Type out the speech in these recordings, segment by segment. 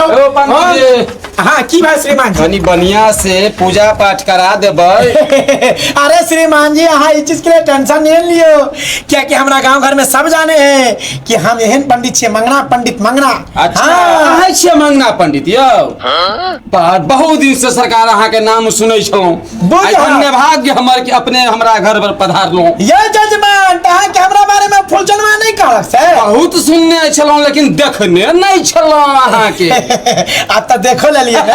ओ पंडित जी, हाँ की भाई श्रीमान जी कनी बढ़िया से पूजा पाठ करा देबै। अरे श्रीमान जी, अहाँ इस चीज के लिए टेंशन नहीं लियो, क्या कि हमरा गांव घर में सब जाने हैं कि हम एहन पंडित छियै, मंगना पंडित, मंगना। अच्छा। हाँ। अहाँ छियै मंगना पंडित यौ? पर बहुत दिन से सरकार अहाँ के नाम सुनै छलहुँ। बुझ आइ हाँ। धन्य भाग्य हमर कि अपने हमरा घर पर पधारलहुँ। ये जजमान, तहाँ के हमरा बारे में फुलचनवा नहीं कहलक से? बहुत सुनने छलहुँ लेकिन देखने नहीं छलहुँ अहाँ के। अब तो देखो ले लिए ने।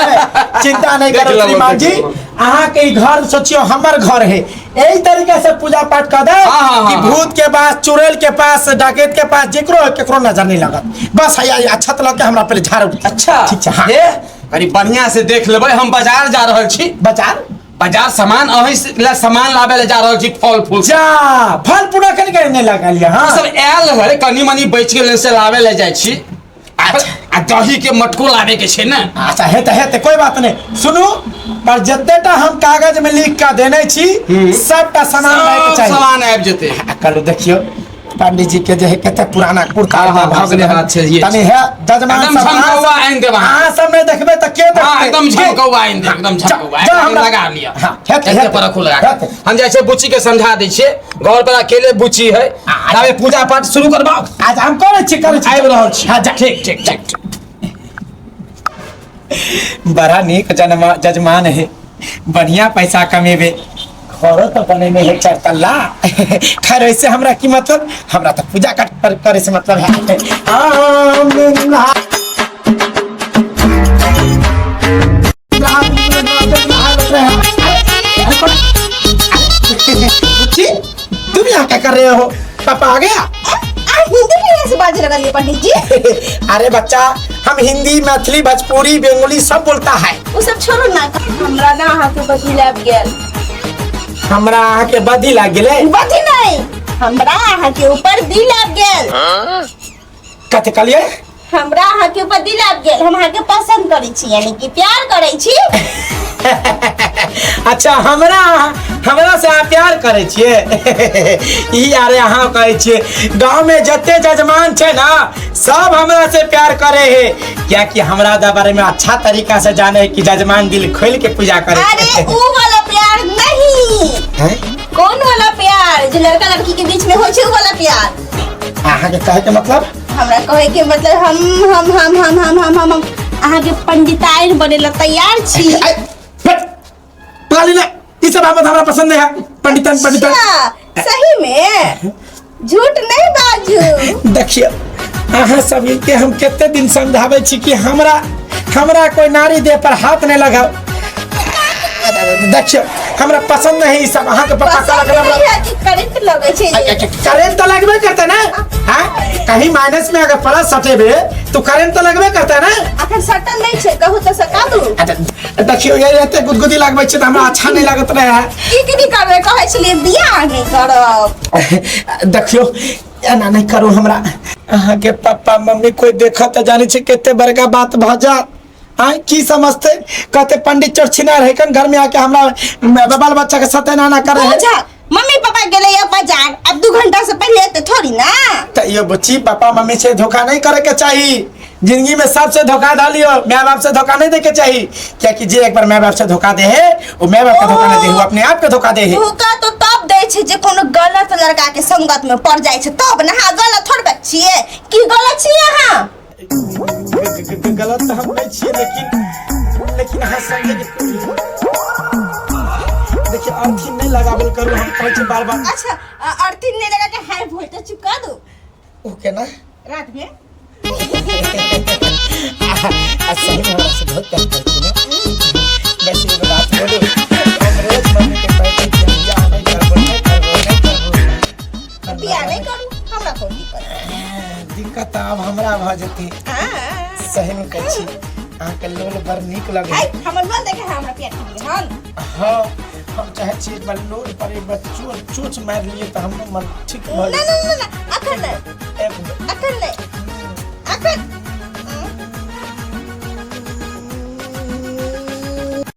चिंता नहीं देख करो लेबो, श्रीमान देख जी, लेबो। अहाँ के ई घर सोचियो हमर घर है, यही तरीका से पूजा पाठ कर दे हाँ, हाँ, कि हाँ, भूत के पास, चुड़ैल के पास, डकैत के पास, जेकरो केकरो नजर नहीं लगत। बस हैया अच्छा तो लग के हमरा पहले झाड़ू। अच्छा। ठीक छै, हाँ। हे, कनी बढ़िया से देख लेबै, हम बाजार जा रहल छी। बाजार? बाजार सामान अहीं से ला, सामान लाबे ले जा रहल छी, फल फूल। जा फल फूल अखन के नहीं लगलिए। हाँ। सब आयल है, कनी मनी बचि गेल से लाबे ले जाइ छी। अच्छा। आ दही के मटको लाबे के छै ने। अच्छा, हेतै हेतै, कोई बात नहीं। सुनू, पर जतेटा हम कागज में लिख के देने छी सबटा सामान लाए के सब चाही। सामान आबि जेतै। आ कल देखियो पंडित जी के जे है कते पुराना कुर्ता हाँ, हाँ, भऽ हाँ, गेलै हन। हाथ छै, ये तनी है जजमान एकदम सब, अहाँ झमकौआ सब- आनि देब अहाँ। अहाँ सब नहीं देखबै तऽ के देखतै? हाँ, एकदम झमकौआ आनि देब, एकदम झमकौआ। जा, एकदम हमरा- लगा लिअ। हाँ, हेतै, एते हेतै। पर रखू लगा के। हेतै। हम जाइ छियै, बुच्ची के समझा दै छियै, घर पर अकेले बुच्ची है। ताबे पूजा पाठ शुरू करबाउ। आज हम करै छी, करै छी। आबि रहल छी। हाँ, जा। ठीक ठीक ठीक ठीक। बड़ा नीक जनमा जजमान है, बढ़िया पैसा कमेबे, घरो तो बनेने है चार तल्ला। खैर ऐसे हमरा की मतलब, हमरा तो पूजा कर करे से मतलब है। बुच्ची, तुम यहाँ क्या कर रहे हो? पापा आ गया? आ हिंदी में ऐसे बाजे लगा लिए पंडित जी। अरे बच्चा, हम हिंदी, मैथिली, भोजपुरी, बंगाली सब बोलता है। वो सब छोड़ो ना, हमरा ना अहाँ के बदली लाग गेल। हमरा अहाँ के बदी लाग गेलै? बदी नहीं, हमरा अहाँ के ऊपर दिल आबि गेल। कथी कहलिए? हमरा अहाँ के ऊपर दिल आबि गेल, हम अहाँ के पसंद करै छी, यानी कि प्यार करै छी। अच्छा, हमरा हमरा से अहाँ प्यार करै छियै? ई अरे अहाँ कहै छियै, गांव में जते जजमान छै ना सब हमरा से प्यार करे है, कियाकि हमरा दा बारे में अच्छा तरीका से जाने है कि जजमान दिल खोल के पूजा करे। अरे ऊ वाला प्यार नहीं। हैं? कौन वाला प्यार? जो लड़का लड़की के बीच में होइ छै ऊ वाला प्यार। अहाँ के कहे के मतलब? हमरा कहे के मतलब हम हम हम हम हम हम हम हम अहाँ के पंडिताइन बने ला तैयार छी। ऐ, फट, पका ना, ई सब बात हमरा पसंद है, पंडितन पंडितन। अच्छा, सही में झूठ नहीं बाजू। देखियो अहाँ सब के हम कते दिन समझाबै छी कि हमरा हमरा कोई नारी देह पर हाथ नहीं लगाओ। देखियो हमरा पसंद नहीं ई सब। अहाँ के पापा पसंद कहलक हमरा नहीं है कि करंट लगे छै। करंट तो लगबे करते ना। हाँ, कहीं माइनस में अगर प्लस सटेबे तो करंट तो लगबे करते ना। अखन सटल नहीं छै, कहू तऽ सटा दू। अच्छा, देखियो ये एते गुदगुदी लगबै छै तऽ हमरा अच्छा नहीं लागत रहे है। की की करबै, कहै छलियै बियाह नहीं करब। देखियो एना नहीं करू, हमरा अहाँ के पापा मम्मी कोई देखत तऽ जानै छै कते बड़का बात भऽ जात। आय की समझते, कहते पंडित चोर छिनार है कन घर में आके हमरा बाल बच्चा के सत्यनारायण करे है। बुझा, मम्मी पापा गेले या बाजार, अब 2 घंटा से पहले एते थोड़ी ना। तो यो बच्ची, पापा मम्मी से धोखा नहीं करे के चाहिए, जिंदगी में सबसे धोखा डालियो, माँ बाप से धोखा नहीं दे के चाहिए, क्योंकि जे एक बार माँ बाप से धोखा दे है वो माँ बाप के धोखा नहीं दे, वो अपने आप के धोखा दे है। धोखा तो तब दे छै जे कोनो गलत लड़का के संगत में पड़ जाय छै तब ना। हाँ, गलत थोड़बे छियै की गलत छियै अहाँ? गलत तो हम नहीं छियै, लेकिन लेकिन अहाँ समझे के देखिए अर्थी नहीं लगाबल करू, हम कहै छी बार बार। अच्छा, अर्थी नहीं लगा के हाई वोल्टेज चुका दू। ओ केना? रात में। आ सही में हमरा से बहुत प्यार करै छी ने? वैसे एगो बात बोलू, हम रोज मम्मी के कहै छी कि हम बियाह नहीं करबो, नहीं करबो, नहीं करबो। बियाह नहीं करू, हमरा कोन दिक्कत? दिक्कत आब हमरा भऽ जेतै। आ। सही में कहै छी, अहाँके लोल बड़ नीक लगै। हाय, हमर लोल देखे हमरा प्यार के हन। हाँ, हम चाहे छी एक बार लोल पर एक बार चोच चोच मारि लिए तऽ हमरो मन ठीक भऽ ना जेतै। ना ना ना, अखन नहीं। एक अखन नहीं, अखन।